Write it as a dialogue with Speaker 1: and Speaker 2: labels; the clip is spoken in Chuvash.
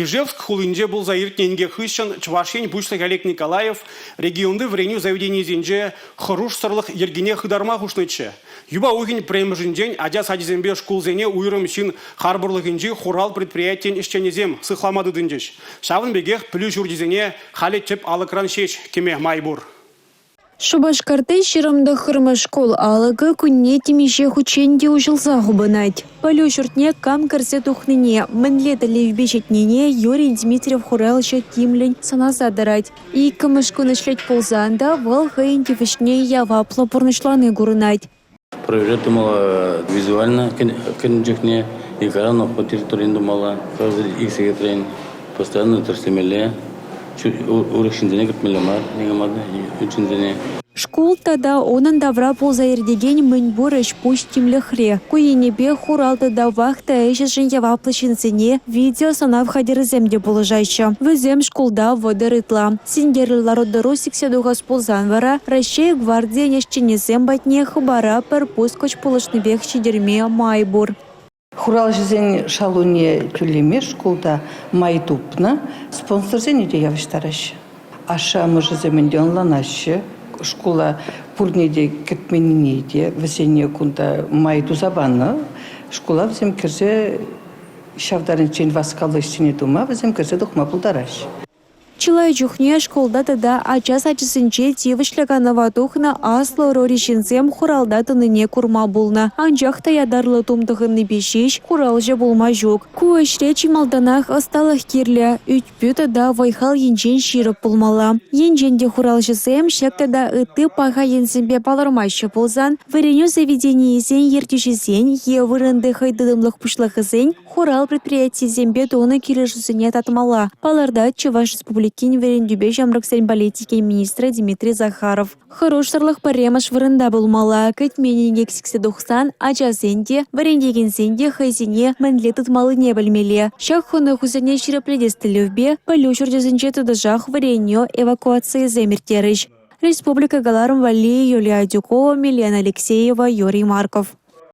Speaker 1: Ижевск хулинче пулса иртнӗ инкек хыҫҫӑн Чӑваш Ен Пуҫлӑхӗ Олег Николаев регионти вӗренӳ заведенийӗсенче хӑрушсӑрлӑх йӗркине хытарма хушнӑччӗ. Юпа уйӑхӗн пӗрремӗшӗнчен ача сачӗсемпе шкулсене уйрӑм ҫын харпӑрлӑхӗнчи хурал предприятийӗн ӗҫченӗсем сыхлама тытӑнчӗҫ. Ҫавӑн пекех пӗлӳ ҫурчӗсене халӗ тӗп алӑкран ҫеҫ кӗме май пур.
Speaker 2: Шупашкарти 29-мӗш шкул алӑкӗ кунне темиҫе хутчен те уҫӑлса хупӑнать. Пӗлӳ ҫуртне кам кӗрсе тухнине, мӗнле тӗллевпе ҫитнине Юрий Дмитриев хуралҫӑ тимлӗн сӑнаса тӑрать. Иккӗмӗш кун ӗҫлет пулсан та вӑл хӑйӗн тивӗҫне яваплӑ пурнӑҫлани курӑнать.
Speaker 3: Проверять тумалла визуально кӗнӗ чухне экран территорине тумалла. Ик сехетрен постоянно тӗрӗслемелле. Урӑх ҫынсене кӗртмелле мар никама та, ют ҫынсене.
Speaker 2: Шкул тата унӑн тавра пулса иртекен мӗн пур ӗҫ-пуҫ тимлӗхре. Ку енӗпе хурал тата вахта ӗҫӗшӗн яваплӑ ҫынсене видеосӑнав хатӗрӗсем те пулӑшаҫҫӗ. Вӗсем шкулта 30 ытла. Синкерлӗ лару-тӑру сиксе тухас пулсан вара Раҫҫей гвардийӗн ӗҫченӗсем патне хыпара пӗр пускӑч пулӑшнипех ҫитерме май пур.
Speaker 4: Хуралҫӑсен шалуне тӳлеме шкулта май тупнӑ, спонсорсене те явӑҫтараҫҫӗ. Ашшӗ-амӑшӗсем ӗнтӗ ӑнланаҫҫӗ, шкула пурне те кӗртменнине те вӗсене кунта май туса панӑ. Шкула вӗсем кӗрсе ҫав таранччен васкавлӑ ӗҫсене тума вӗсем кӗрсе тухма пултараҫҫӗ.
Speaker 2: Чылай чухне шкулта тата ача сачӗсенче тивӗҫлӗ канӑва тухнӑ аслӑ ӑрури ҫынсем хуралта тӑнине курма пулнӑ. Анчах та ятарлӑ тум тӑхӑннипе ҫеҫ хуралҫӑ пулма ҫук. Ку ӗҫре чи малтанах ӑсталӑх кирлӗ, ӳт-пӳ тата вӑй-хал енчен ҫирӗп пулмалла. Енчен те хуралҫӑсем ҫак тата ытти паха енсемпе палӑрмаҫҫӗ пулсан, вӗренӳ заведенийӗсен ертӳҫисен е вырӑнти хӑй тытӑмлӑх пуҫлӑхӗсен Хурал предприятийӗсемпе тунӑ килӗшӳсене татмалла, палӑртать Чӑваш Республикин вӗрентӳпе ҫамрӑксен политикин министрӗ Дмитрий Захаров. Хӑрушсӑрлӑх пӗрремӗш вырӑнта пулмалла. Кӗтмен инкек сиксе тухсан ачасен те, вӗрентекенсен те хӑйсене мӗнле тытмаллине пӗлмелле. Ҫак хӑнӑхусене ҫирӗплетес тӗллевпе пӗлӳ ҫурчӗсенче тӑтӑшах вӗренӳ эвакуацийӗсем ирттерӗҫ. Республика кӑларӑм валли Юлия Адюкова, Милена Алексеева, Юрий Марков.